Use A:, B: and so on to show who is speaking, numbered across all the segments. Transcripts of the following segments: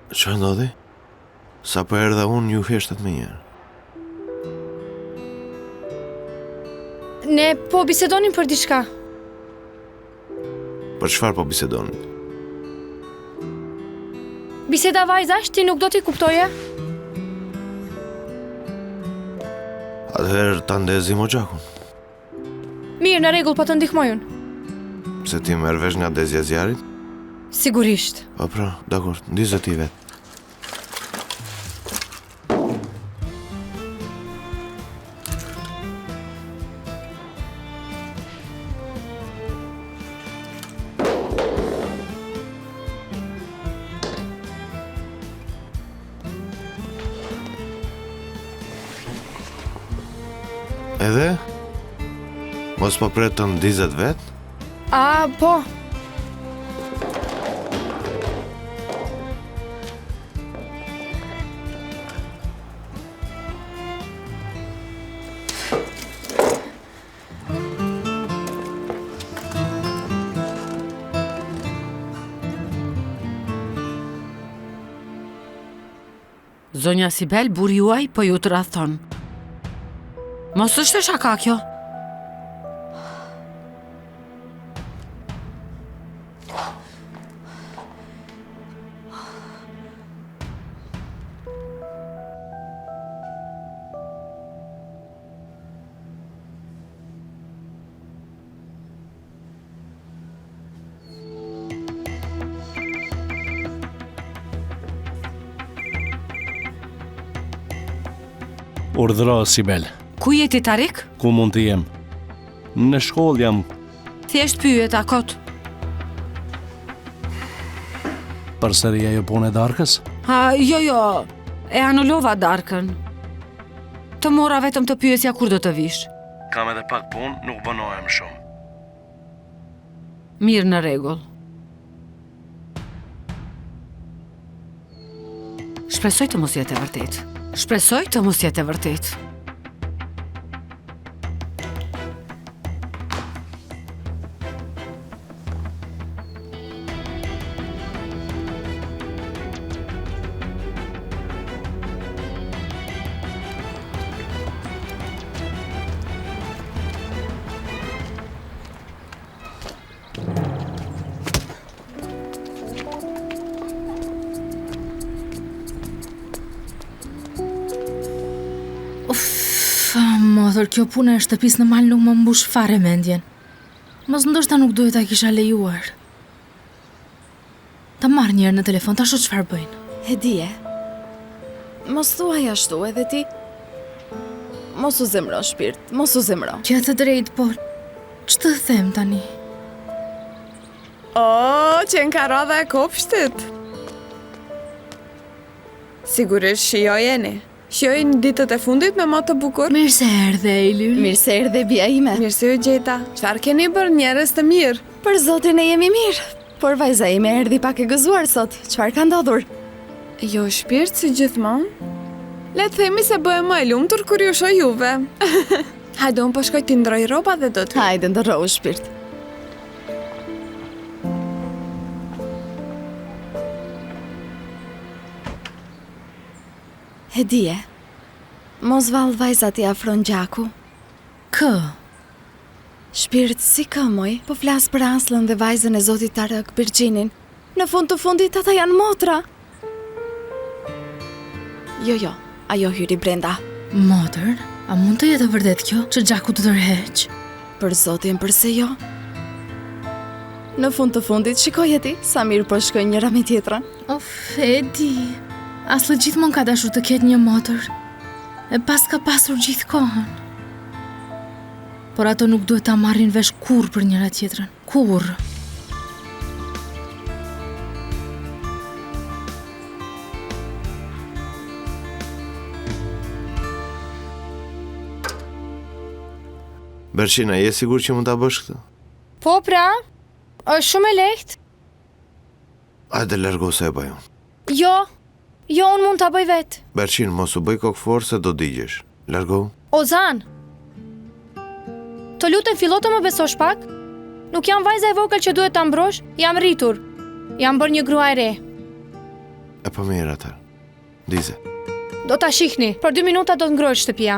A: Çfarë ndodhi? Sapo erdha unë, ju heshtët menjëherë.
B: Ne po bisedonim për diçka.
A: Për çfarë po bisedonit?
B: Biseda vajzash, ti nuk do t'i kuptoje?
A: Atëherë ta ndezim oxhakun.
B: Mirë, në rregull, po të ndihmoj unë.
A: Pse ti merr vesh nga ndezja e zjarrit?
B: Sigurisht.
A: Po pra, dakord, ndize ti vetë. Edhe? Mos po pret të ndizet vetë?
B: A, po.
C: Zonja Sibel, burri juaj po ju tradhton. Mos është shaka kjo?
D: Urdhëro, Sibel.
C: Ku je ti, Tarik?
D: Ku mund të jem? Në shkollë jam.
C: Thjesht pyeta kot.
D: Përsëri ajo punë e darkës?
C: Ha, jo, jo. E anulova darkën. Të mora vetëm të pyesja kur do të vish.
D: Kam edhe pak punë, nuk vonohem shumë.
C: Mirë në rregull. Shpresoj të mos jetë e vërtetë. Shpresoj të mos jetë e vërtetë.
E: Uf, motër, kjo puna e shtëpisë në mal nuk më mbush fare mendjen. Mos ndoshta nuk duhet ta kisha lejuar. Ta marr një herë në telefon, ta shoh çfarë
F: bëjnë. E di e. Mos thuaj ashtu edhe ti. Mos u zemro shpirt, mos u
E: zemro. Ke të drejtë, por ç'të them tani?
G: O, qenka radha e kopshtit. Sigurisht shijojeni. Shijojeni ditët e fundit me mot të
E: bukur. Mirë se erdhe,
F: Ejlyl. Mirë se erdhe, bija ime.
G: Mirë se ju gjeta. Çfarë keni bërë njerëz të
F: mirë? Për zotin ne jemi mirë. Por vajza ime erdhi pak e gëzuar sot. Çfarë ka
G: ndodhur? Jo, shpirt si gjithmonë. Le të themi se bëhem më e lumtur kur ju shoh juve. Hajde, unë po shkoj t'i ndërroj rrobat dhe do
F: të. Hajde, ndërrohu shpirt. Hedije, mos vallë vajzat i afron gjaku?
E: Kë?
F: Shpirt si kë, moj, po flas për Asllën dhe vajzën e zotit Tarëk, Birxhinin. Në fund të fundit ata janë motra. Jo, jo, ajo hyri
E: brenda. Motër, a mund të jetë e vërtetë kjo që gjaku të tërheq?
F: Për zotin, përse jo? Në fund të fundit, shikoje ti, sa mirë po shkojnë njëra me
E: tjetrën. Of, e di. Aslli gjithmonë ka dashur të ketë një motër. E paska pasur gjithë kohën. Por ato nuk duhet ta marrin vesh kurrë për njëra tjetrën. Kurrë.
A: Berçina, je e sigurt që mund ta bësh
B: këtë? Po pra, është shumë e lehtë.
A: Hajde largohu se e bëj
B: unë. Jo, jo unë mund ta bëj
A: vetë. Berçin, mos u bëj kokëfortë se do digjesh. Largohu.
B: Ozan! Të lutem fillo të më besosh pak. Nuk jam vajza e vogël që duhet ta mbrosh, jam rritur. Jam bërë një grua e
A: re. E po mirë atëherë. Ndize.
B: Do ta shihni, për dy minuta do të ngrohet shtëpia.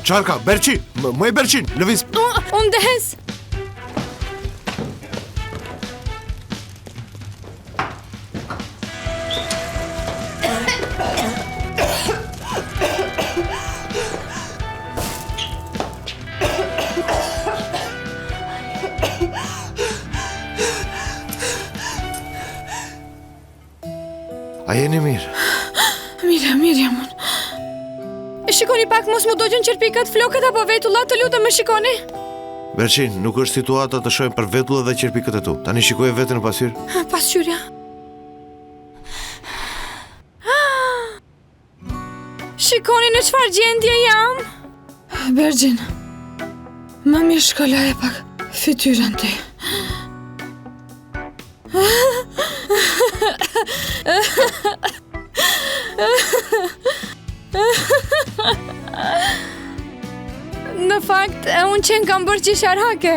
A: Çfarë ka, Berçi, moj Berçin, lëviz.
B: Unë ndez.
A: A jeni mirë?
G: Mirë, mirë jam unë.
B: Shikoni pak, mos m'u dogjën qerpikët, flokët apo vetullat, të lutem më shikoni.
A: Berçin, nuk është situata të shohim për vetullat dhe qerpikët e tu. Tani shikoje veten në pasqyrë.
B: Pasqyrja. Shikoni në çfarë gjendje jam.
G: Bergjin, më mirë shko laje pak fytyrën ti.
B: Në fakt, e unë qenkam bërë qesharake.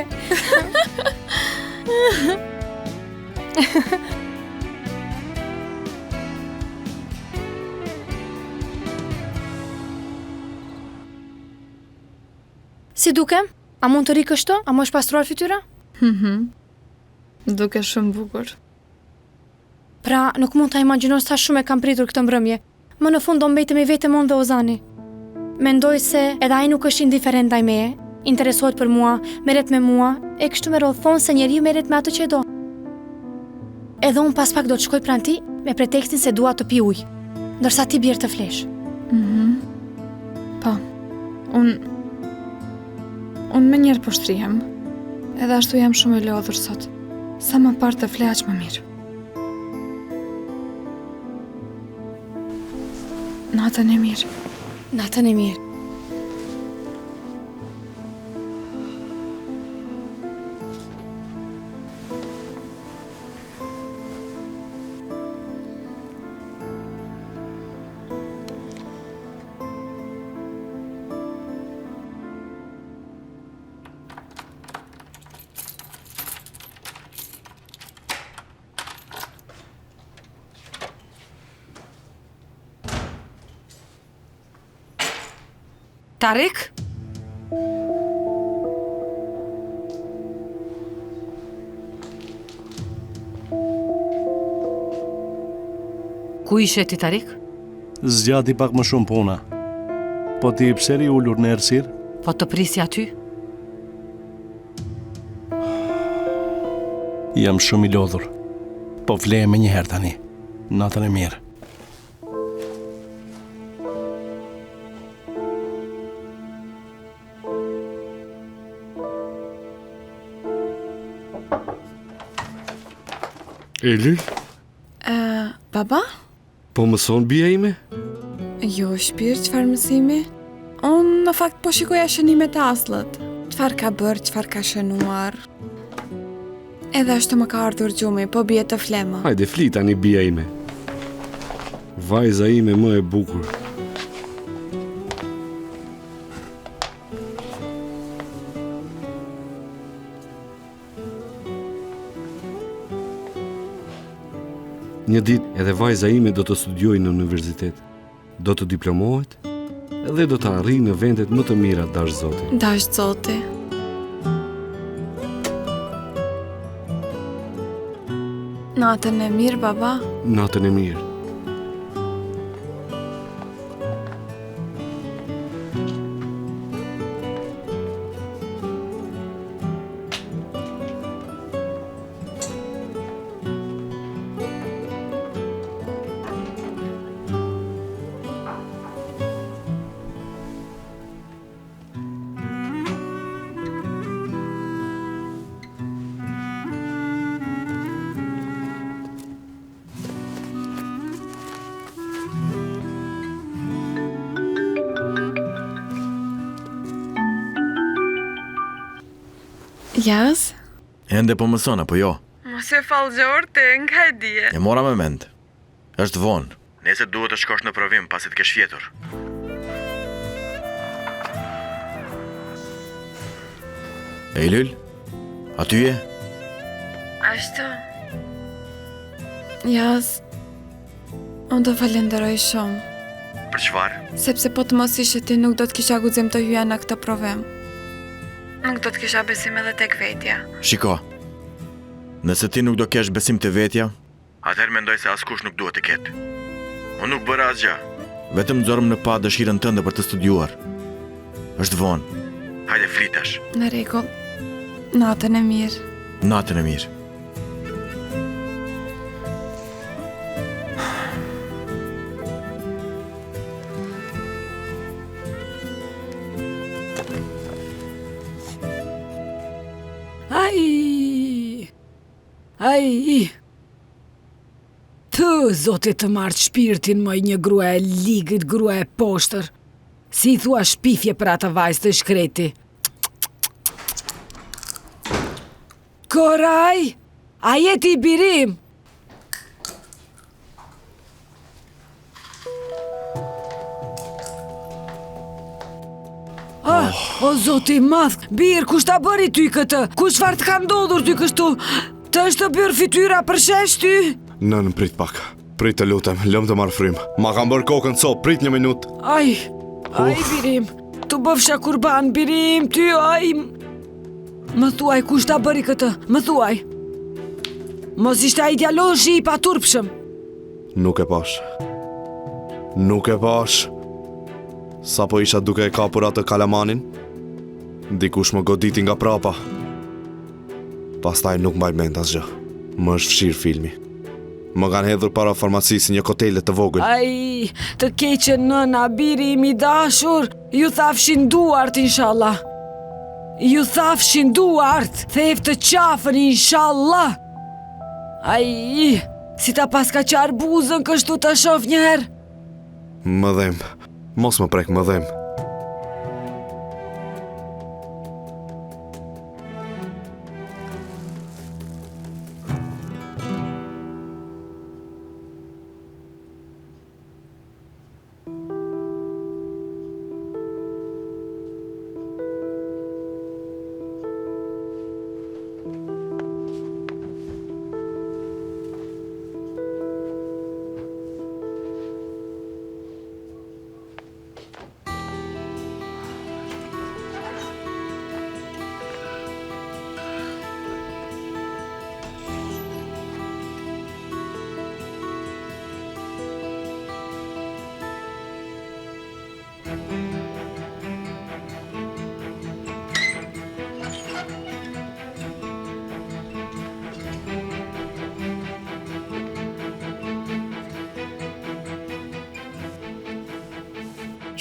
B: Si dukem? A mund të rri kështu? A më është pastruar fytyra?
G: Mhm. Dukesh shumë bukur.
B: Pra, nuk mund ta imagjinosh sa shumë e kam pritur këtë mbrëmje. Më në fund do mbetemi vetëm unë dhe Ozani. Mendoj se edhe ai nuk është indiferent ndaj meje, interesohet për mua, merret me mua, e kështu me radhë thonë se njeriu merret me atë që e do. Edhe unë pas pak do të shkoj pranë tij me pretekstin se dua të pi ujë, ndërsa ti bjer të flesh.
G: Mhm. Po. Unë unë menjëherë po shtrihem. Edhe ashtu jam shumë e lodhur sot. Sa më parë të fle aq më mirë. Natën e mirë.
B: Natën e mirë.
C: Tarik? Ku ishe ti, Tarik?
D: Zgjati pak më shumë puna. Po ti pse rri ulur në errësirë?
C: Po të prisja ty?
D: Jam shumë i lodhur. Po fle menjëherë tani. Natën e mirë.
H: Eli?
G: Uh, baba?
H: Po mëson bija ime?
G: Jo, shpirt, çfarë mësimi? Unë në fakt po shikoja shënimet e Asllës. Çfarë ka bërë, çfarë ka shënuar. Edhe ashtu më ka ardhur gjumi, po bie të fle më.
H: Hajde, fli tani bija ime. Vajza ime më e bukur. Një ditë edhe vajza ime do të studiojë në universitet. Do të diplomohet dhe do të arrijë në vendet më të mira, dashtë Zoti.
G: Dashtë Zoti. Natën e mirë, baba.
H: Natën e mirë.
G: Jas?
I: Ende po mëson, apo jo?
G: Mos je fallxhor ti, nga e dije.
I: E mora me mend. Është vonë. Nesër duhet të shkosh në provim pasi të kesh fjetur. Ejlyl? Aty je?
G: Ashtu. Jaz, unë të falenderoj shumë.
I: Për çfarë?
G: Sepse po të mos ishe ti nuk do të kisha guxim të hyja në këtë provim. Nuk do të kisha besim edhe tek vetja.
I: Shiko. Nëse ti nuk do kesh besim te vetja, Atëherë mendoj se askush nuk duhet të ketë. Unë nuk bëra asgjë. Vetëm nxorëm në pah dëshirën tënde për të studiuar. Është vonë. Hajde fli tash.
G: Në rregull. Natën e mirë.
I: Natën e mirë.
C: Ai! Ai! Të, zoti të marrtë shpirtin, moj një grua e ligë, grua e poshtër. Si i thua shpifje për atë vajzë të shkretë? Koraj! A je ti biri im? Ah, oh. o zoti i madh, bir, kush ta bëri ty këtë? Kush çfarë të ka ndodhur ty kështu? Të është bërë fytyra përshesh ty?
J: Nënë, prit pak. Prit të lutem, lëmë të marr frymë. Ma kanë bërë kokën copë, prit një minutë.
C: Ai, ai biri im, t'u bëfsha kurban, biri im, ty, ai. Më thuaj, kush ta bëri këtë? Më thuaj. Mos ishte ai djaloshi i paturpshëm.
J: Nuk e pashë. Nuk e pashë. Sapo isha duke e kapur atë kalamanin, dikush më goditi nga prapa. Pastaj nuk mbaj mend asgjë. Më është fshirë filmi. Më kanë hedhur para farmacisë një kotele të vogël.
C: Ai, të keqen nëna, biri im i dashur, ju thafshin duart, inshallah. Ju thafshin duart, theftë qafën, inshallah. Ai, si ta paska qarë buzën kështu të shof njëherë?
J: Më dhemb, mos më prek më dhemb.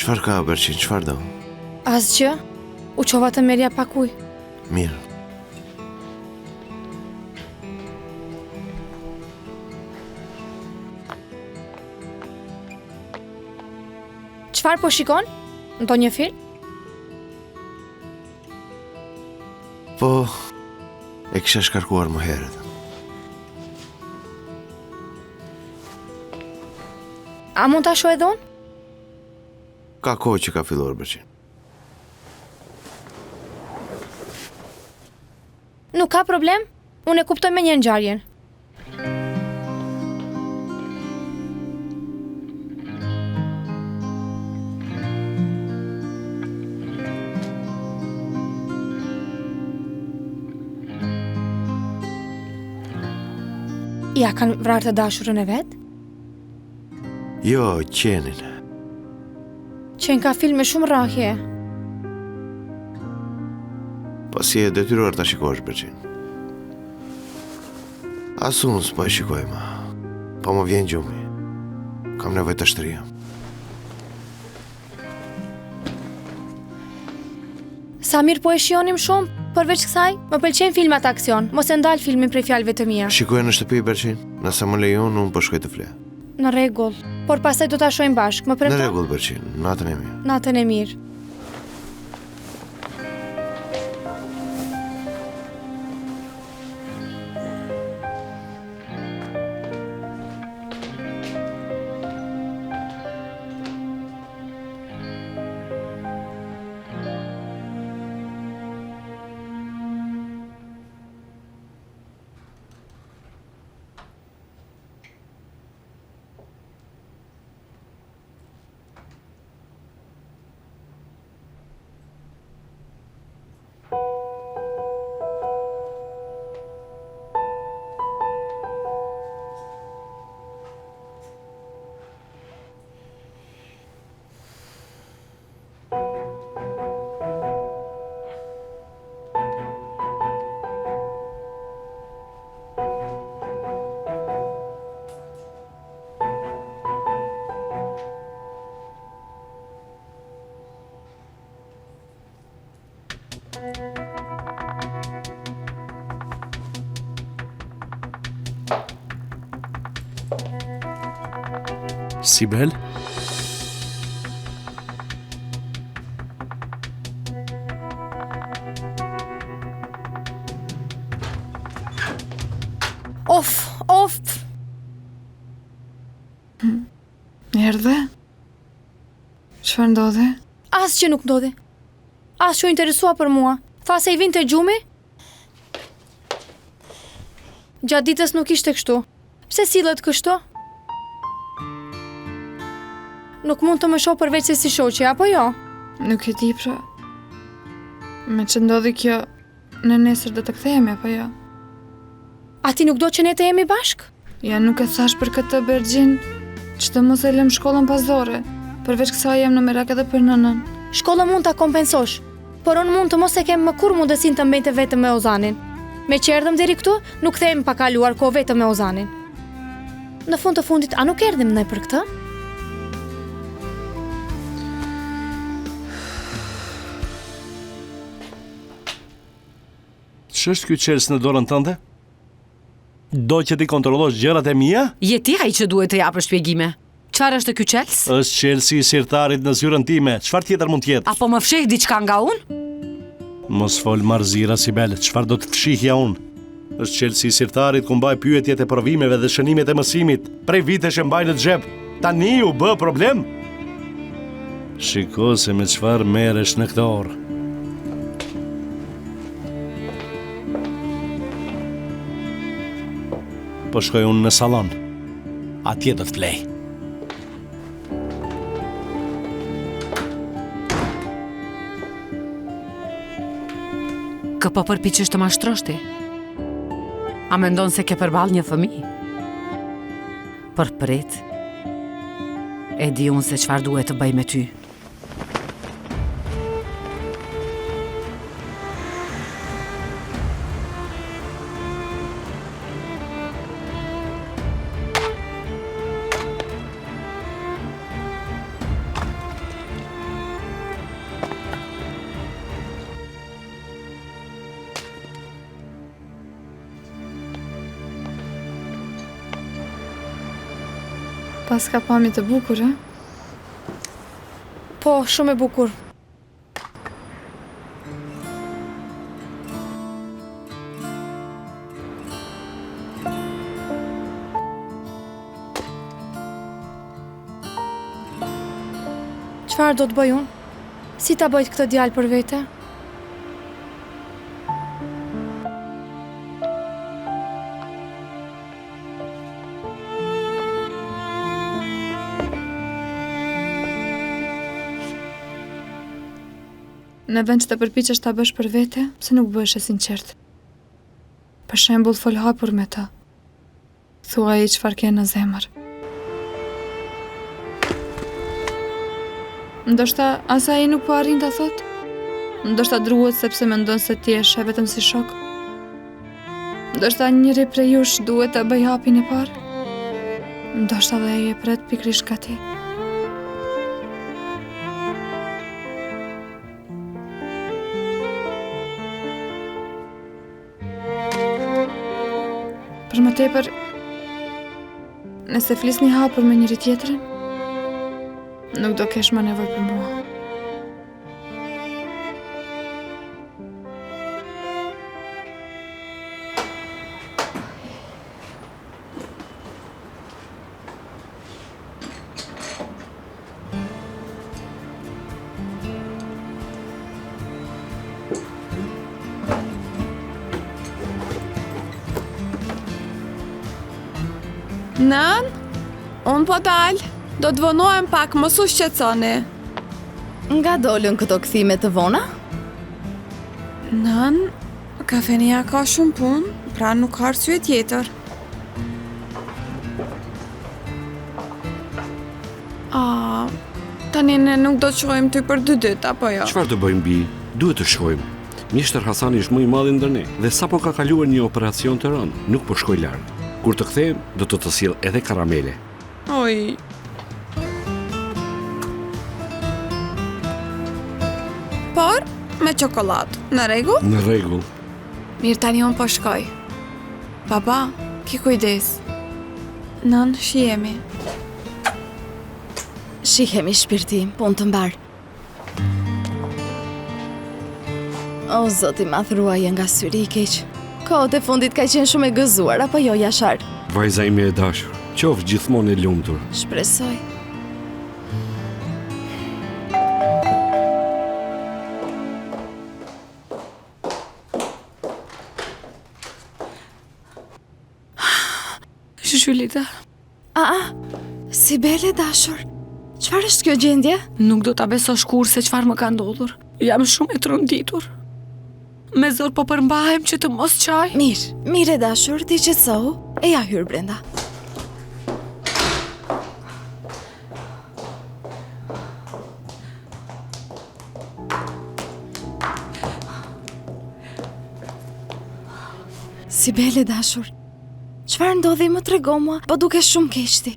A: Çfarë ka Berçin, çfarë do?
B: Asgjë. U çova të merrja pak ujë.
A: Mirë.
B: Çfarë po shikon? Ndonjë film?
A: Po, e kisha shkarkuar më herët.
B: A mund ta shoh edhe unë?
A: Ka kohë që ka filluar Berçin.
B: Nuk ka problem, unë e kuptoj menjëherë ngjarjen. Ia kanë vrarë të dashurën e vet?
A: Jo, qenin.
B: Qenka film me shumë rrahje.
A: Po s'je e detyruar ta shikosh, Berçin. As unë s'po e shikoj më. Po më vjen gjumi. Kam nevojë të shtrihem.
B: Sa mirë po e shijonim shumë, përveç kësaj, më pëlqejnë filmat aksion. Mos e ndal filmin prej fjalëve të mia.
A: Shikoje në shtëpi, Berçin. Nëse më lejon, unë po shkoj të fle.
B: Në rregull, por pastaj do ta shohim bashkë, më premton?
A: Në rregull, Berçin. Natën e mirë.
B: Natën e mirë.
D: Sibel?
B: Of, of.
G: Erdhe? Çfarë ndodhi?
B: Asgjë nuk ndodhi. As që u interesua për mua. Tha se i vinte gjumi? Gjatë ditës nuk ishte kështu. Pse sillet kështu? Nuk mund të më shohë përveçse si shoqe, apo jo?
G: Nuk e di pra. Meqë ndodhi kjo, ne nesër do të kthehemi, apo jo?
B: A ti nuk do që ne të jemi bashkë?
G: Ja nuk e thashë për këtë Bergjin, që të mos e lëmë shkollën pas dore. Përveç kësaj jam në merak edhe për nënën.
B: Shkollën mund ta kompensosh, por unë mund të mos e kem më kurrë mundësinë të mbetem vetëm me Ozanin. Meqë erdhëm deri këtu, nuk kthehem pa kaluar kohë vetëm me Ozanin. Në fund të fundit, a nuk erdhëm ne për këtë?
D: Ç'është ky çelës në dorën tënde? Do që t'i kontrollosh gjërat e mia?
C: Je ti ai që duhet të japësh shpjegime. Çfarë është ky çelës?
D: Është çelësi i sirtarit në zyrën time. Çfarë tjetër mund të jetë?
C: A po më fsheh diçka nga unë?
D: Mos fol marrëzira Sibel, çfarë do të fshihja unë? Është çelësi i sirtarit ku mbaj pyetjet e provimeve dhe shënimet e mësimit. Prej vitesh e mbaj në xhep. Tani u bë problem? Shiko se me çfarë merresh në këtë orë. Po shkoj unë në sallon. Atje do të flej.
C: Kë po përpiqesh të mashtrosh ti? A mendon se ke përballë një fëmijë? Por prit. E di unë se çfarë duhet të bëj me ty.
G: Paska pamje të bukur, e?
B: Po, shumë e bukur. Çfarë do të bëj unë? Si ta bëj këtë djalë për vete?
G: Në vend që të përpiqesh ta bësh për vete, pse nuk bëhesh e sinqertë? Për shembull, fol hapur me të. Thuaji çfarë ke në zemër. Ndoshta as ai nuk po arrin ta thotë. Ndoshta druhet sepse mendon se ti e sheh vetëm si shok. Ndoshta njëri prej jush duhet të bëjë hapin e parë. Ndoshta dhe ai e pret pikërisht nga ti. Për më tepër, nëse flisni hapur me njëri-tjetrin, nuk do kesh më nevojë për mua.
F: Nënë, unë po dal, do të vonohem pak, mos u shqetësoni.
K: Nga dolën këto kthime të vona?
G: Nënë, kafeneja ka shumë punë, pra nuk ka arsye tjetër.
F: A, tani ne nuk do të shohim ty për dy ditë, apo jo?
H: Çfarë të bëjmë bijë? Duhet të shkojmë. Mjeshtër Hasani është më i madhi ndër ne dhe sapo ka kaluar një operacion të rëndë, nuk po shkoj larg. Kur të kthehem, do të të sjell edhe karamele.
F: Oj.
G: Por me çokollatë, në rregull?
H: Në rregull.
G: Mirë, tani unë po shkoj. Baba, ki kujdes. Nënë, shihemi.
F: Shihemi shpirti im, punë të mbarë. O, zot i madh ruaje nga syri i keq. Kohët e fundit ka qenë shumë e gëzuar, apo jo, Jashar?
H: Vajza ime e dashur, qofsh gjithmonë e lumtur.
F: Shpresoj.
C: Zhylida.
F: A, a, Sibel e dashur, çfarë është kjo gjendje?
C: Nuk do ta besosh kurrë se çfarë më ka ndodhur. Jam shumë e tronditur. Me zor po përmbahem që të mos qaj.
F: Mirë, mirë e dashur, ti qetësohu, eja hyr brenda. Sibel e dashur, Çfarë ndodhi më trego mua, po dukesh shumë keq ti.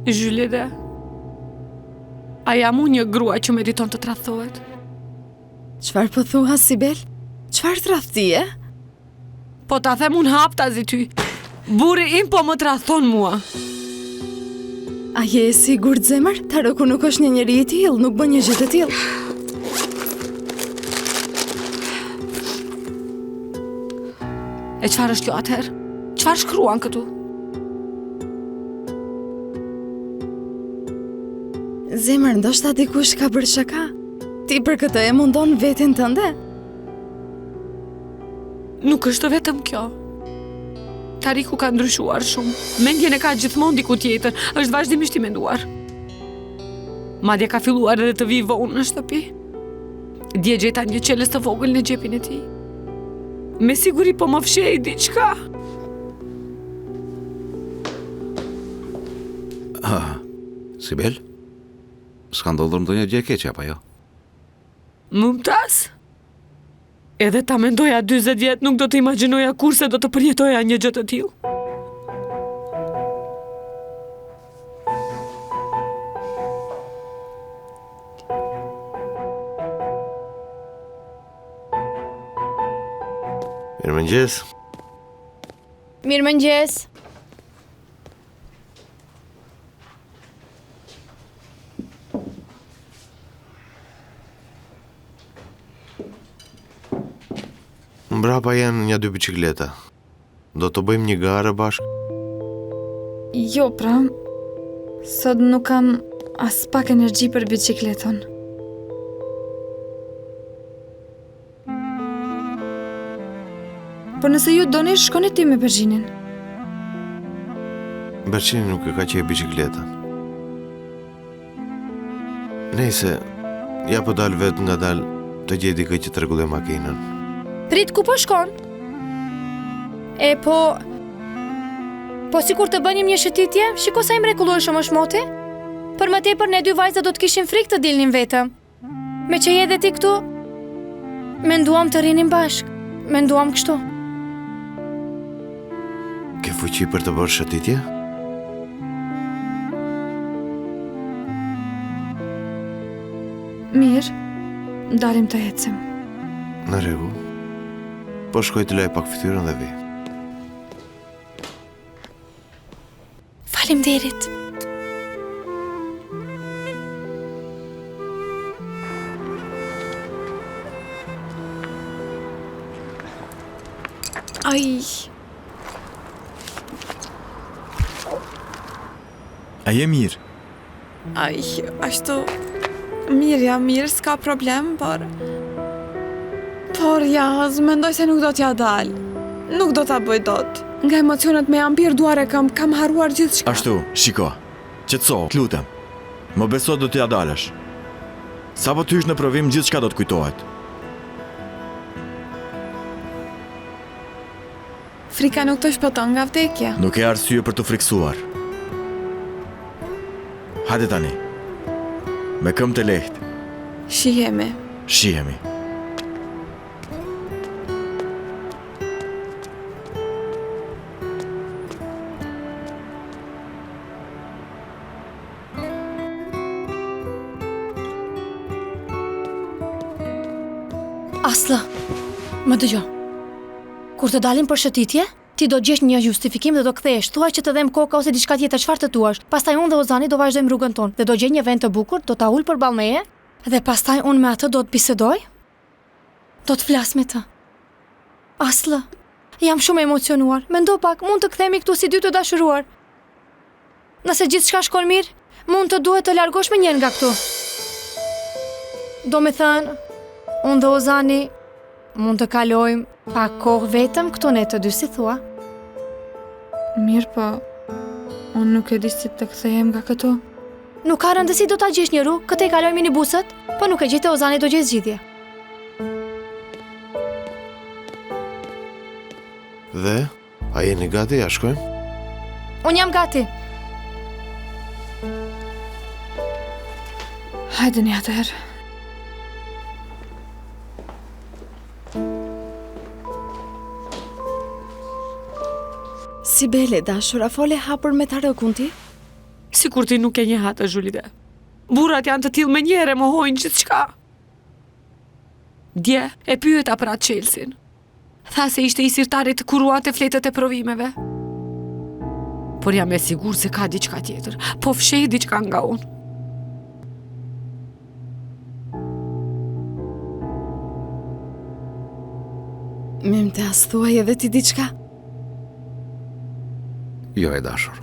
C: Zhylide, a jam unë një grua që meriton të tradhtohet?
F: Çfarë po thua, Sibel? Çfarë tradhtie?
C: Po ta them unë haptazi ty. Burri im po më tradhton mua.
F: A je e sigurt zemër? Tarëku nuk është një njeri i tillë, nuk bën një gjë të tillë.
C: E çfarë është kjo atëherë? Çfarë shkruan këtu?
F: Zemër, ndoshta dikush ka bërë shaka. Ti për këtë e mundon veten tënde?
C: Nuk është vetëm kjo. Tariku ka ndryshuar shumë. Mendjen e ka gjithmonë diku tjetër, është vazhdimisht i menduar. Madje ka filluar edhe të vijë vonë në shtëpi. Dje gjeta një çelës të vogël në xhepin e tij. Me siguri po më fsheh diçka.
L: Ah, Sibel? S'ka ndodhur ndonjë gjë e keqe apo jo?
C: Mumtaz? Edhe ta mendoja 40 vjet nuk do të imagjinoja kurrë se do të përjetoja një gjë të tillë.
A: Mirëmëngjes.
B: Mirëmëngjes.
A: Mbrapa janë nja dy biçikleta. Do të bëjmë një garë bashkë?
G: Jo, pra, sot nuk kam aspak energji për biçikletën. Por nëse ju doni, shkoni ti me Berxhinin.
A: Berxhini nuk e ka qejf biçikletën. Nejse, ja po dal vetë ngadalë të gjej dikë që të rregullojë makinën.
B: Prit ku po shkon? E po... Po sikur të bënim një shëtitje, shiko sa i mrekullueshëm është moti? Për më tepër ne dy vajza do të kishim frikë të dilnim vetëm. Meqë je edhe ti këtu, menduam të rrinim bashkë, menduam kështu.
A: Ke fuqi për të bërë shëtitje?
G: Mirë, dalim të ecim.
A: Në rregull. Po shkoj të laj pak fytyrën dhe vij.
B: Faleminderit.
G: Ai.
I: A je mirë?
G: Ai, ashtu mirë jam mirë, s'ka problem, por Por ja, mendoj se nuk do t'ia dal. Nuk do ta bëj dot. Nga emocionet më janë mpirë duar e këmbë, kam harruar gjithçka.
I: Ashtu, shiko. Qetësohu, të lutem. Më beso do t'ia dalësh. Sapo të hysh në provim, gjithçka do të kujtohet.
G: Frika nuk të shpëton nga vdekja.
I: Nuk ke arsye për t'u frikësuar. Hajde tani. Me këmbë të lehtë.
G: Shihemi.
I: Shihemi.
B: Asllë, më dëgjo. Kur të dalim për shëtitje, Ti do gjesh një justifikim dhe do kthehesh, thuaj që të dhemb koka ose diçka tjetër, çfarë të duash. Pastaj unë dhe Ozani do vazhdojmë rrugën tonë dhe do gjej një vend të bukur, do ta ul përballë meje dhe pastaj unë me atë do të bisedoj. Do të flas me të. Asllë, jam shumë e emocionuar. Mendo pak, mund të kthehemi këtu si dy të dashuruar. Nëse gjithçka shkon mirë, mund të duhet të largohesh menjëherë nga këtu. Domethënë, unë dhe Ozani mund të kalojmë pak kohë vetëm këtu ne të dy si thua.
G: Mirë po, unë nuk e di si të kthehem nga këtu.
B: Nuk ka rëndësi do ta gjesh një rrugë, këtej kalojnë minibusët, po nuk e gjete Ozani do gjejë zgjidhje.
A: Dhe, a jeni gati, a shkojmë?
B: Unë jam gati.
G: Hajdeni atëherë.
F: Sibel e dashur, a fole hapur me Tarëkun ti?
C: Sikur ti nuk e njeh atë, Zhulide. Burrat janë të tillë menjëherë e mohojnë gjithçka. Dje e pyeta për atë çelësin. Tha se ishte i sirtarit ku ruante fletët e provimeve. Por jam e sigurt se ka diçka tjetër. Po fsheh diçka nga unë.
F: Mymtaz, thuaj edhe ti diçka?
L: Jo e dashur.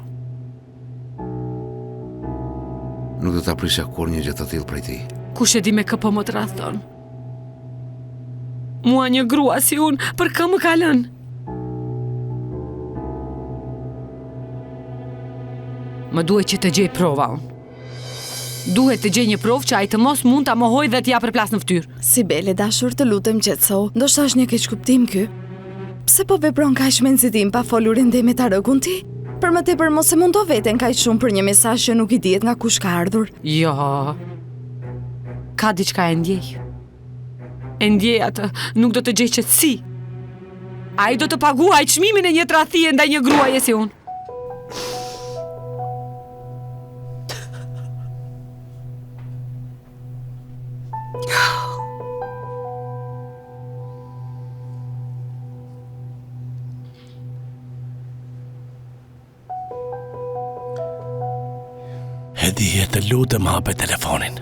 L: Nuk do ta prisja kurrë një gjë të tillë prej
C: tij. Kush e di me kë po më tradhton? Mua një grua si unë, për kë më ka lënë? Më duhet që të gjej prova unë. Duhet të gjej një provë që ai të mos mund ta mohojë dhe t'ia përplas në
F: fytyrë. Sibel e dashur, të lutem qetësohu. Ndoshta është një keqkuptim ky. Pse po vepron kaq me nxitim pa folur ende me Tarëkun ti? Për më tepër mos e mundo veten kaq shumë për një mesazh që nuk i dihet nga kush ka
C: ardhur. Jo. Ka diçka e ndjej. E ndjej atë, nuk do të gjej qetësi. Ai do të paguajë çmimin e një tradhtie ndaj një gruaje si unë.
D: Hedije, të lutem hape telefonin.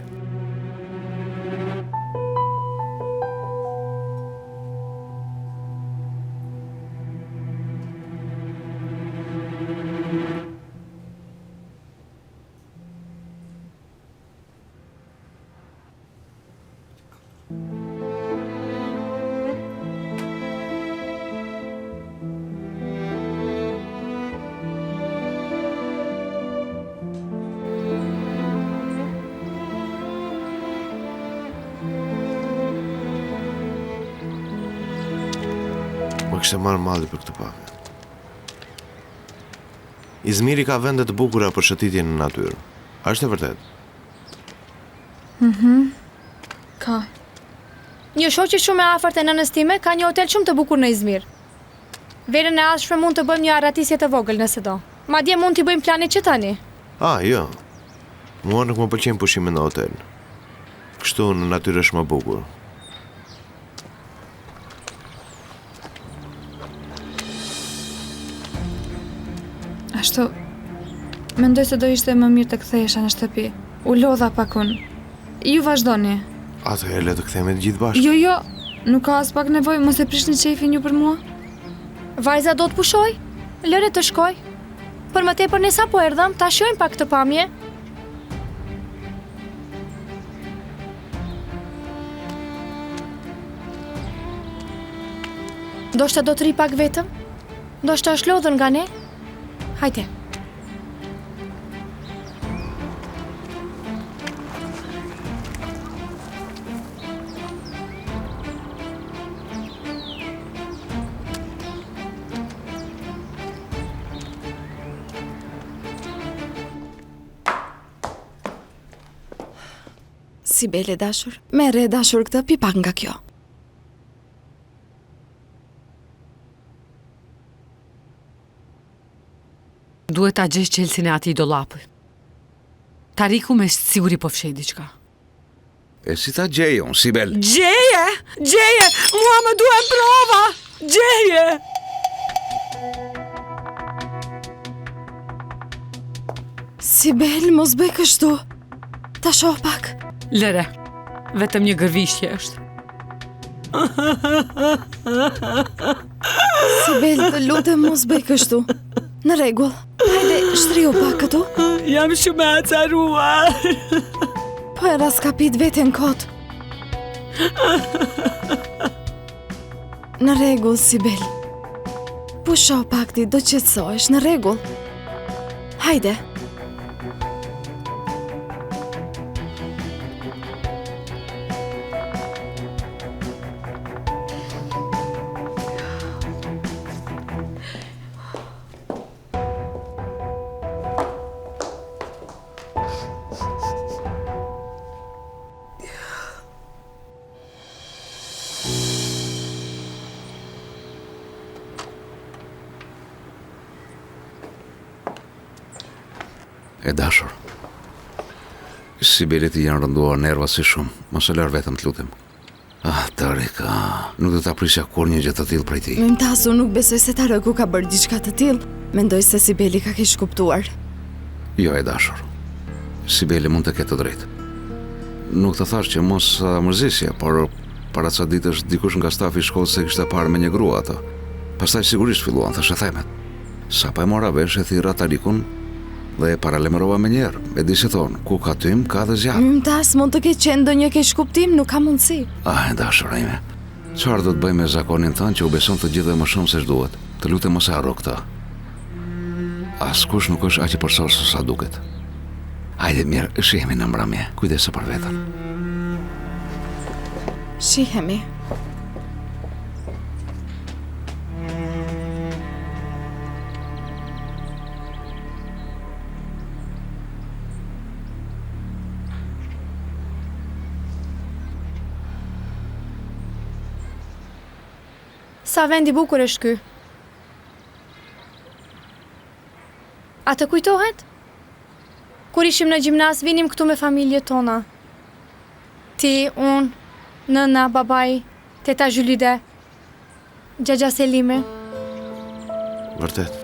A: Më kishte marrë malli për këtë pamje. Izmiri ka vende të bukura për shëtitje në natyrë. A është e vërtetë?
G: Mhm. Ka.
B: Një shoqe shumë e afërt e nënës time ka një hotel shumë të bukur në Izmir. Verën e ardhshme mund të bëjmë një arratisje të vogël nëse do. Madje mund t'i bëjmë planet që tani.
A: Ah, jo. Mua nuk më pëlqejnë pushimet në hotel. Kështu në natyrë është më bukur.
G: Ashtu, mendoj se do ishte më mirë të kthehesha në shtëpi. U lodha pak unë. Ju vazhdoni.
A: Atëherë le të kthehemi të gjithë bashkë.
G: Jo, jo, nuk ka aspak nevojë, mos e prishni qejfin ju për mua.
B: Vajza do të pushojë, lëre të shkojë. Për më tepër ne sapo erdhëm, ta shijojmë pak këtë pamje. Ndoshta do të rrijë pak vetëm? Ndoshta është lodhur nga ne? Hajde.
F: Sibel e dashur, merre e dashur këtë pi pak nga kjo.
C: Duhet ta gjesh çelësin e atij dollapi. Tariku me siguri po fsheh diçka.
L: E si ta gjej unë, Sibel?
C: Gjeje! Gjeje! Mua më duhen prova! Gjeje!
F: Sibel, mos bëj kështu. Ta shoh pak.
C: Lëre, vetëm një gërvishtje është.
F: Sibel, të lutem mos bëj kështu. Në rregull. Hajde, shtrihu pak këtu.
C: Jam shumë e acaruar.
F: Po e rraskapit veten kot. Në rregull, Sibel. Pusho pak ti, do qetësohesh, në rregull. Hajde.
L: E dashur. Sibelit i janë rënduar nervat si shumë. Mos e lër vetëm të lutem. Ah, Tarik, ah, nuk do ta prisja kurrë një gjë të tillë prej
F: tij. Mymtaz, unë nuk besoj se Tarëku ka bërë diçka të tillë. Mendoj se Sibeli ka keqkuptuar.
L: Jo, e dashur. Sibeli mund të ketë të drejtë. Nuk të thashë që mos ta mërzisje, por para ca ditësh dikush nga stafi i shkollës e kishte parë me një grua atë. Pastaj sigurisht filluan thashethemet. Sapo e mora vesh e thirra Tarikun dhe e paralajmërova menjëherë. E di si thonë, ku ka tym, ka dhe
F: zjarr. Mymtaz, mund të ketë qenë ndonjë keqkuptim, nuk ka mundësi.
L: Ah, e dashura ime. Çfarë do të bëj me zakonin tënd që u beson të gjithëve më shumë se ç'duhet? Të lutem mos e harro këtë. Askush nuk është aq i përsosur sa duket. Hajde mirë, shihemi në mbrëmje. Kujdesu për veten.
F: Shihemi.
B: Sa vend i bukur është ky. A të kujtohet? Kur ishim në gjimnaz, vinim këtu me familjet tona. Ti, unë, nëna, babai, teta Zhylide, xhaxha Selimi.
A: Vërtet.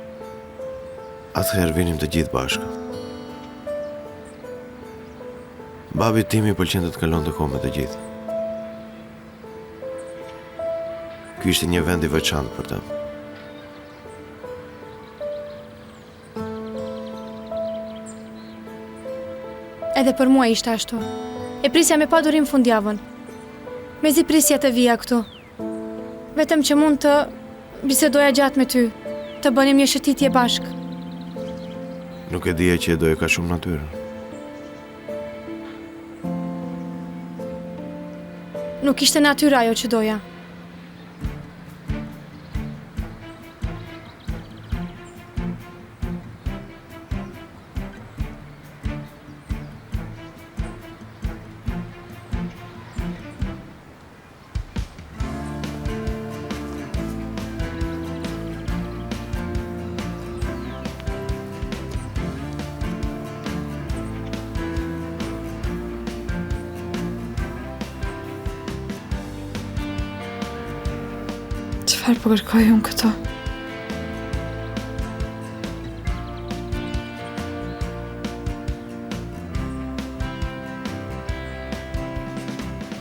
A: Atëherë vinim të gjithë bashkë. Babit tim i pëlqente të kalonte kohë me të gjithë. Ky ishte një vend i veçantë për të.
B: Edhe për mua ishte ashtu. E prisja me padurim fundjavën. Mezi prisja të vija këtu. Vetëm që mund të bisedoja gjatë me ty, të bënim një shëtitje bashkë.
A: Nuk e dija që e doje kaq shumë natyrën.
B: Nuk ishte natyra ajo që doja.
G: Çfarë po kërkoj unë këtu?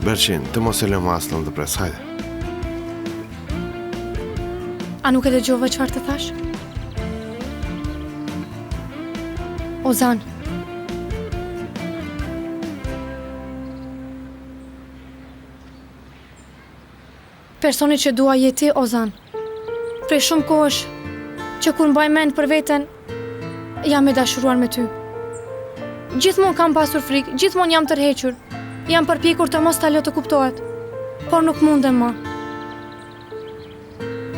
A: Berçin, të mos e lëmë Asllën të presë, hajde.
B: A nuk e dëgjove çfarë të thashë? Ozan. Personi që dua je ti, Ozan. Prej shumë kohësh, që kur mbaj mend për veten, jam e dashuruar me ty. Gjithmonë kam pasur frikë, gjithmonë jam tërhequr. Jam përpjekur të mos ta lë të kuptohet, por nuk mundem më.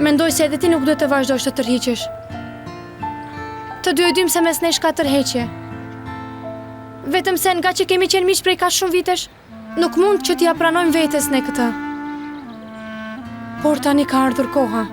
B: Mendoj se edhe ti nuk duhet të vazhdosh të tërhiqesh. Të dy e dimë se mes nesh ka tërheqje. Vetëm se ngaqë kemi qenë miq prej kaq shumë vitesh, Nuk mund që t'ia pranojmë vetes ne këtë. Por tani ka ardhur koha.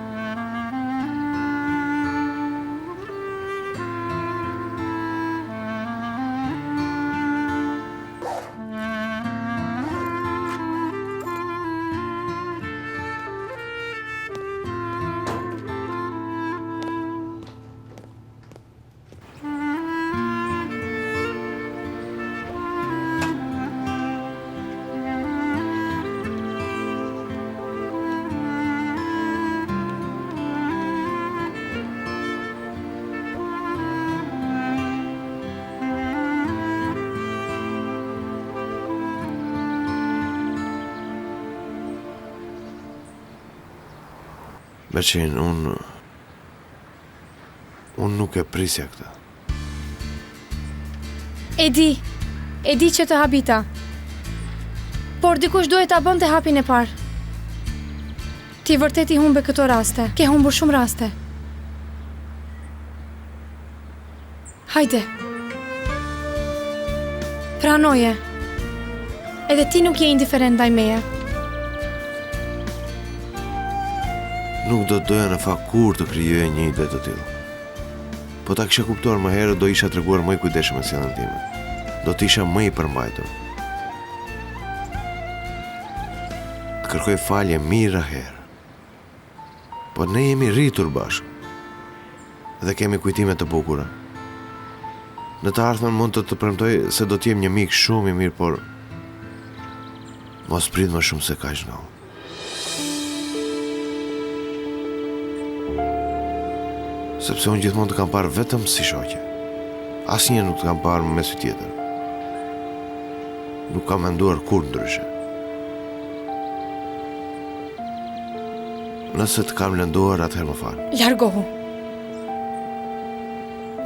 A: Berçin, unë... Unë nuk e prisja këtë.
B: E di, e di që të habita. Por dikush duhet ta bënte hapin e parë. Ti vërtet i humbe këto raste. Ke humbur shumë raste. Hajde. Pranoje. Edhe ti nuk je indiferent ndaj meje.
A: Nuk do të doja në fakt kurrë të krijoja një ide të tillë. Po ta kisha kuptuar më herët, do isha treguar më i kujdesshëm me sjelljen time. Do të isha më i përmbajtur. Të kërkoj falje mijëra herë. Po ne jemi rritur bashkë dhe kemi kujtime të bukura. Në të ardhmen mund të të premtoj se do të jem një mik shumë i mirë, por mos prit më shumë se kaq nga unë. Sepse unë gjithmonë të kam parë vetëm si shoqe. Asnjëherë nuk të kam parë me sy tjetër. Nuk kam menduar kurrë ndryshe. Nëse të kam lënduar, atëherë më
B: fal. Largohu.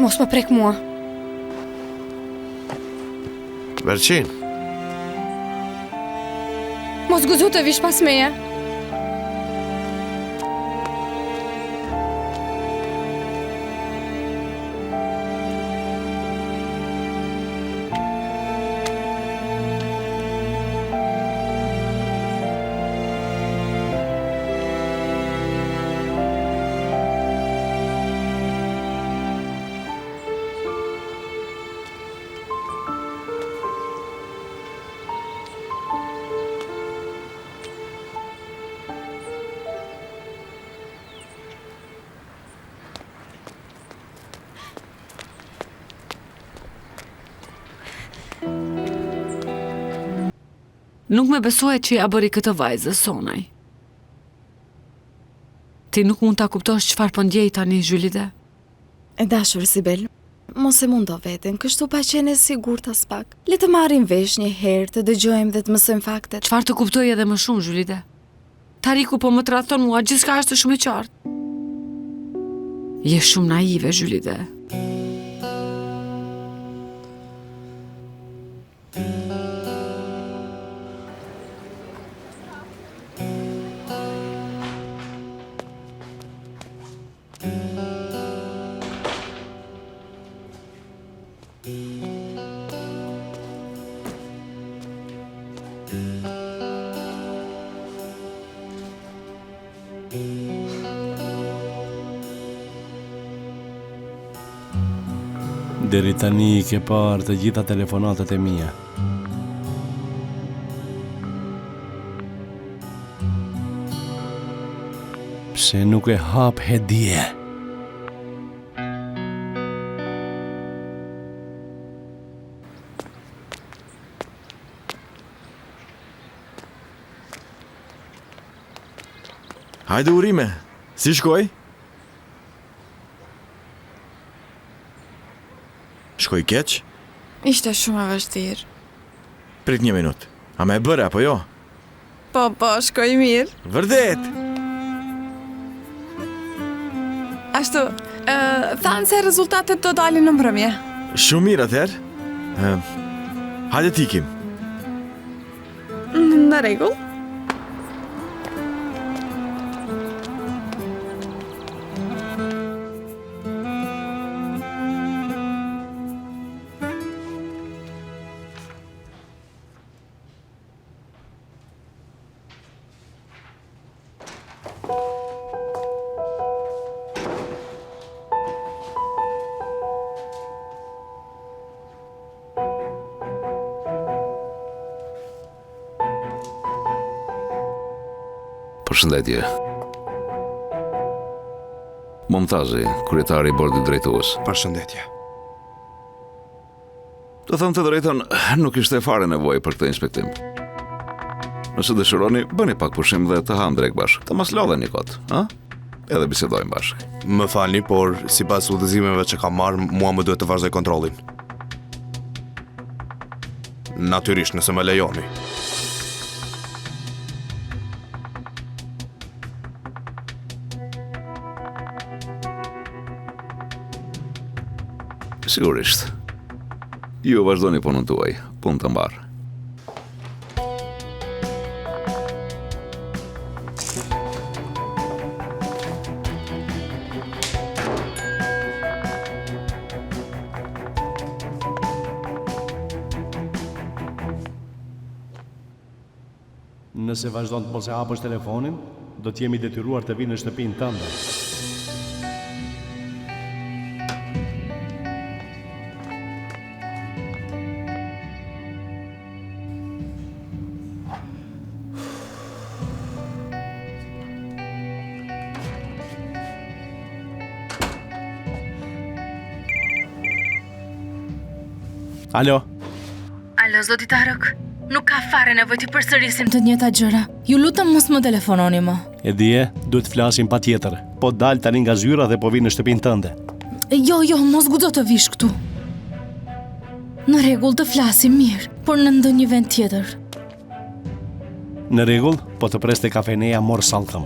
B: Mos më prek mua.
A: Berçin.
B: Mos guxo të vish pas meje.
C: Nuk më besohet që ia bëri këtë vajzës Sonaj. Ti nuk mund ta kuptosh çfarë po ndjej tani, Zhylide.
F: E dashur Sibel, mos e mundo veten, kështu pa qenë e sigurt aspak. Le të marrim vesh një herë, të dëgjojmë dhe të mësojmë faktet.
C: Çfarë të kuptoj edhe më shumë, Zhylide? Tariku po më tradhton mua, gjithçka është shumë e qartë. Je shumë naive, Zhylide.
D: Deri tani i ke parë të gjitha telefonatat e mia. Pse nuk e hap hedije?
I: Hajde urime, si shkoi? Shkoi keq?
G: Ishte shumë e vështirë.
I: Prit një minutë. Ama e bëre, apo jo?
G: Po, po, shkoi mirë.
I: Vërtet!
G: Ashtu, ë, thanë se rezultatet do dalin në mbrëmje.
I: Shumë mirë atëherë. Ë, hajde të ikim.
G: Në rregull.
L: Përshëndetje. Mumtazi, kryetari i bordit drejtues.
J: Përshëndetje.
L: Të them të drejtën, nuk ishte fare nevojë për këtë inspektim. Nëse dëshironi, bëni pak pushim dhe të hamë drekë bashkë. Të mos lodheni kot, ë? Edhe bisedojmë
J: bashkë. Më falni, por sipas udhëzimeve që kam marrë, mua më duhet të vazhdoj kontrollin. Natyrisht, nëse më lejoni.
L: Sigurisht. Ju vazhdoni punën tuaj, punë të mbarë.
D: Nëse vazhdon të mos e hapësh telefonin, do të jem i detyruar të vij në shtëpinë tënde. Alo.
E: Alo, zoti Tarëk. Nuk ka fare nevojë t'i përsërisim të njëjtat gjëra. Ju lutem mos më telefononi
D: më. E di, duhet të flasim patjetër. Po dal tani nga zyra dhe po vij në shtëpinë tënde.
E: Jo, jo, mos guxo të vish këtu. Në rregull të flasim mirë, por në ndonjë vend tjetër.
D: Në rregull, po të pres te kafeneja Mor Sallkëm.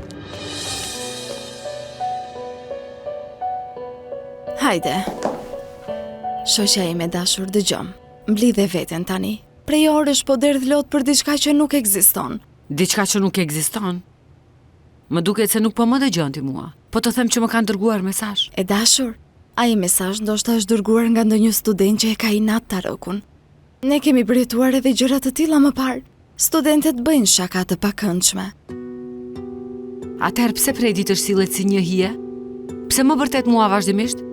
F: Hajde. Shoqja ime e dashur, dëgjomë. Mblidhe veten tani. Prej orësh po derdh lot për diçka që nuk ekziston.
C: Diçka që nuk ekziston? Më duket se nuk po më dëgjon ti mua. Po të them që më kanë dërguar
F: mesazh. E dashur, ai mesazh ndoshta është dërguar nga ndonjë student që e ka inat Tarëkun. Ne kemi përjetuar edhe gjëra të tilla më parë. Studentet bëjnë shaka të pakëndshme.
C: Atëherë pse prej ditësh sillet si një hije? Pse më bërtet mua vazhdimisht?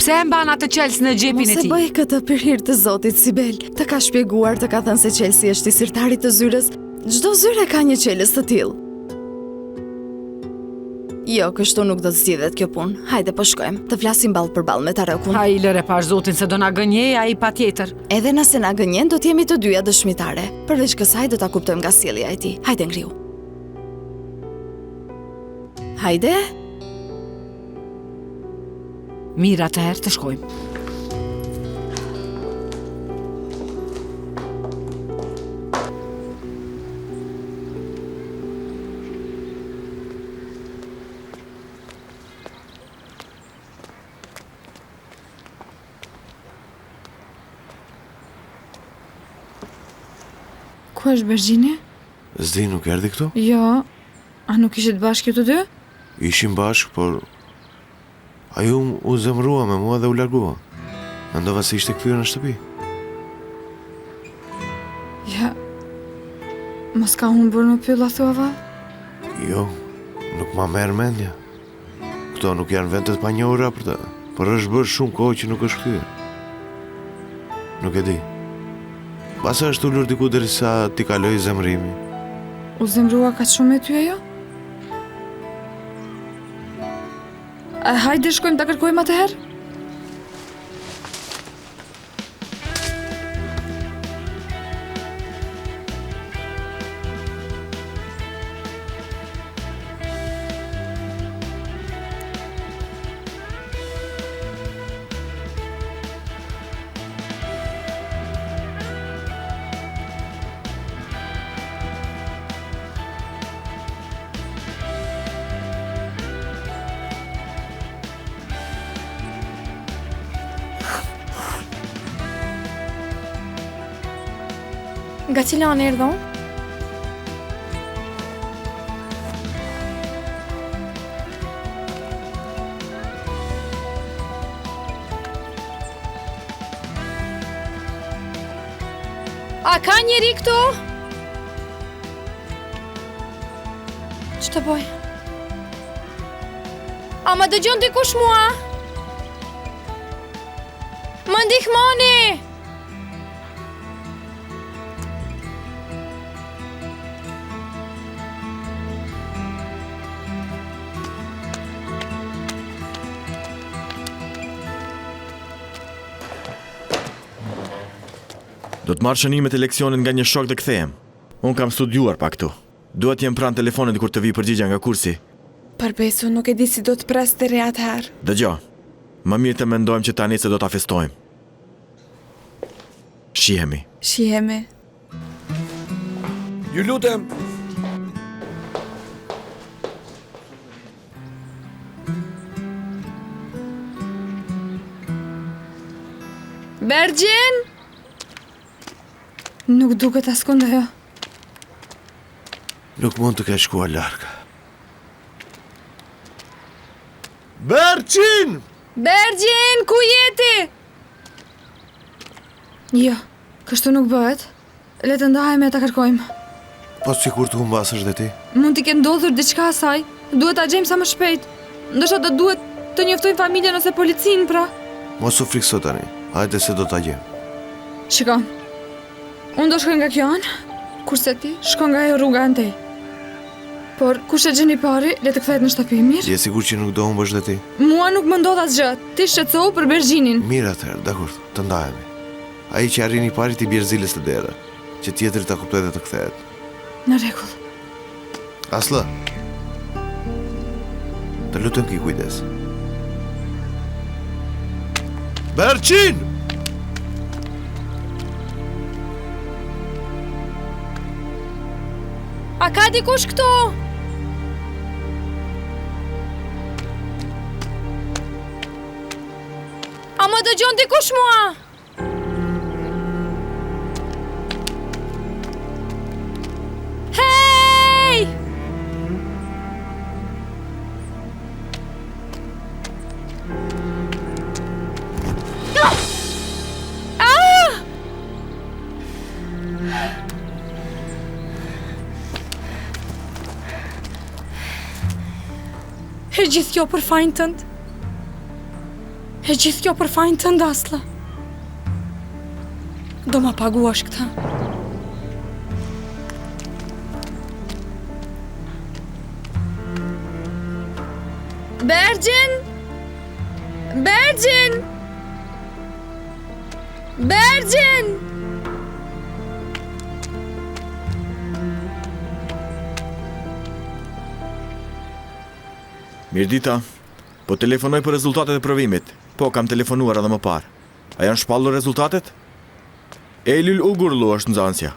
C: Pse e mban atë çelës në xhepin e
F: tij? Mos e bëj këtë për hir të Zotit, Sibel. Të ka shpjeguar, të ka thënë se çelësi është i sirtarit të zyrës. Çdo zyrë e ka një çelës të tillë. Jo, kështu nuk do të zgjidhet kjo punë. Hajde, po shkojmë. Të flasim ballë për ballë me Tarëkun.
C: Ai lëre pash Zotin se do na gënjejë ai patjetër.
F: Edhe nëse na gënjen, do të jemi të dyja dëshmitare. Përveç kësaj do ta kuptojmë nga sjellja e tij. Hajde ngrihu. Hajde.
C: Mirë atëherë të shkojmë.
G: Ku është Bergjini?
A: S'di, nuk erdhi këtu?
G: Jo, a nuk ishit bashkë ju të dy?
A: Ishim bashkë, por ai u zemërua me mua dhe u largua. Mendova se ishte kthyer në shtëpi.
G: Ja, mos ka humbur në pyll a thua vallë?
A: Jo, nuk ma merr mendja. Këto nuk janë vende të panjohura për të, por është bërë shumë kohë që nuk është kthyer. Nuk e di. Mbase është ulur diku derisa t'i kalojë zemërimi.
G: U zemërua kaq shumë me ty ajo? A hajde shkojmë ta kërkojmë atëherë?
B: Nga cila anë erdha unë? A ka njeri këtu? Ç'të bëj? A më dëgjon dikush mua? Më ndihmoni!
I: Do të marr shënimet e leksionit nga një shok dhe kthehem. Unë kam studiuar pak këtu. Dua të jem pranë telefonit kur të vijë përgjigja nga kursi.
G: Për besë, unë nuk e di si do të pres deri atëherë.
I: Dëgjo, më mirë të mendojmë që tani se do ta festojmë. Shihemi.
G: Shihemi.
M: Ju lutem.
G: Bergjin! Nuk duket askund ajo.
A: Nuk mund të ketë shkuar larg. Bergjin!
G: Bergjin, ku je ti? Jo, kështu nuk bëhet. Le të ndahemi e ta kërkojmë.
A: Po sikur të humbasësh dhe ti?
G: Mund t'i ketë ndodhur diçka asaj. Duhet ta gjejmë sa më shpejt. Ndoshta do duhet të njoftojmë familjen ose policinë, pra.
A: Mos u frikëso tani. Hajde se do ta gjejmë.
G: Shiko. Unë do shkoj nga kjo anë, kurse ti shko nga ajo rruga andej. Por kush e gjen i pari, le të kthehet në shtëpi, mirë?
A: Je e sigurt që nuk do humbësh dhe ti?
G: Mua nuk më ndodh asgjë. Ti shqetësohu për Bergjinin.
A: Mirë atëherë, dakord, të ndahemi. Ai që arrin i pari t'i bjerë ziles te dera, që tjetri ta kuptojë dhe të kthehet.
G: Në rregull.
A: Asllë. Të lutem ki kujdes. Berqin!
B: A ka dikush këtu? A më dëgjon dikush mua? Hej! Ah! E gjithë kjo për fajin tënd. E gjithë kjo për fajin tënd, Asllë. Do ma paguash këtë.
G: Bergjin! Bergjin! Bergjin!
I: Mirëdita. Po telefonoj për rezultatet e provimit. Po, kam telefonuar edhe më parë. A janë shpallur rezultatet? Eylül Ugurlu është nxënësja.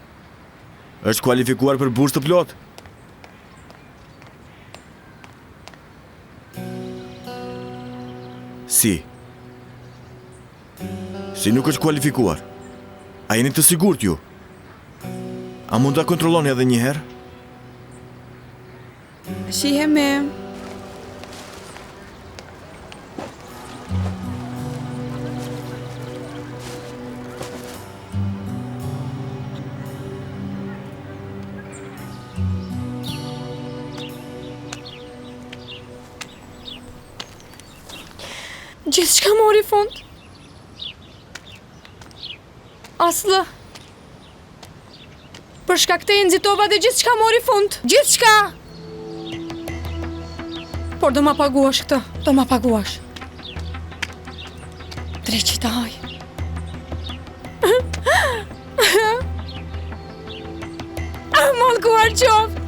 I: Është kualifikuar për bursë të plotë. Si? Si nuk është kualifikuar? A jeni të sigurt ju? A mund ta kontrolloni edhe një herë?
G: Shihemi.
B: Gjithçka mori fund. Asllë. Për shkak teje nxitova dhe gjithçka mori fund. Gjithçka! Por do ma paguash këtë, do ma paguash. Dreqi ta hajë. Mallkuar qoftë.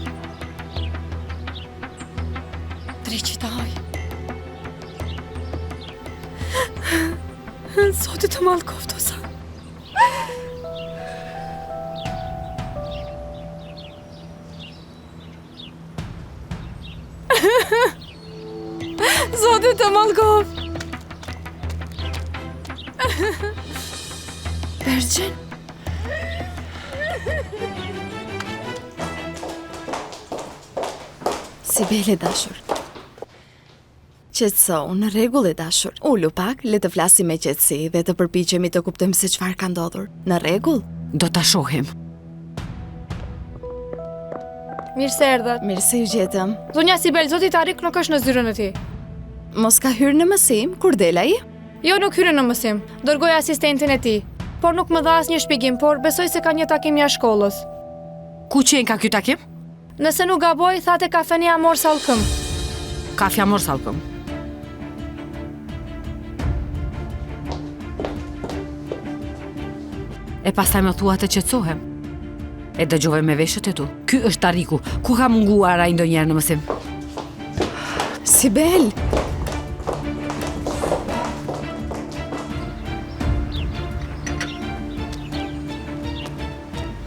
B: Dreqi ta hajë. Zoti të mallkoftë, Ozan. Zoti të mallkoftë.
F: Bergjin? Sibel e dashur. Qetësohu, në rregull e dashur. Ulu pak, le të flasim me qetësi dhe të përpiqemi të kuptojmë se çfarë ka ndodhur. Në rregull?
C: Do ta shohim.
B: Mirë se erdhët.
F: Mirë se ju gjetëm.
B: Zonja Sibel, zoti Tarik nuk është në zyrën e tij.
F: Mos ka hyrë në mësim, kur del ai?
B: Jo, nuk hyri në mësim. Dërgoi asistentin e tij. Por nuk më dha asnjë shpjegim, por besoj se ka një takim jashtë shkollës.
C: Ku qenka ky takim?
B: Nëse nuk gaboj, tha te kafeneja Mor Sallkëm.
C: Kafja Mor Sallkëm. E pastaj më thua të qetësohem. E dëgjove me veshët e tu. Ky është Tariku. Ku ka munguar ai ndonjëherë në mësim?
F: Sibel!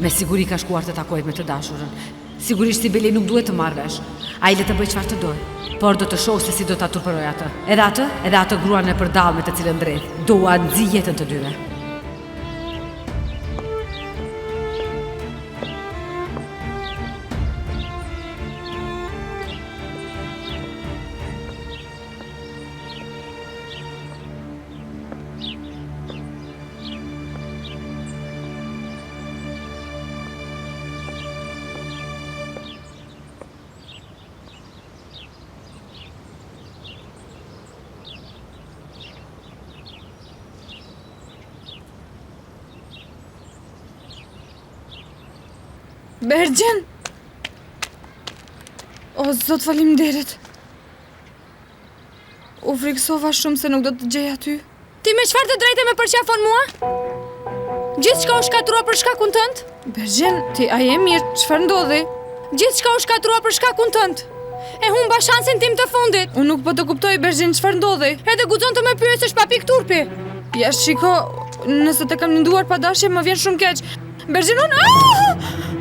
C: Me siguri ka shkuar të takohet me të dashurën. Sigurisht Sibeli nuk duhet të marrë vesh. Ai le të bëjë çfarë të dojë. Por do të shoh se si do ta turpëroj atë. Edhe atë, edhe atë gruan e përdalë me të cilën dredh. Do ua nxij jetën të dyve.
G: Bergjin! O, zot faleminderit. U frikësova shumë se nuk do të gjej aty.
B: Ti me çfarë të drejte më përqafon mua? Gjithçka u shkatërrua për shkakun tënd?
G: Bergjin, ti a je mirë, çfarë ndodhi?
B: Gjithçka u shkatërrua për shkakun tënd. E humba shansin tim të fundit.
G: Unë nuk po të kuptoj Bergjin, çfarë ndodhi?
B: Edhe guxon të më pyesësh pa pikë turpi.
G: Ja shiko, nëse të kam lënduar pa dashje, më vjen shumë keq. Bergjin unë... Ah!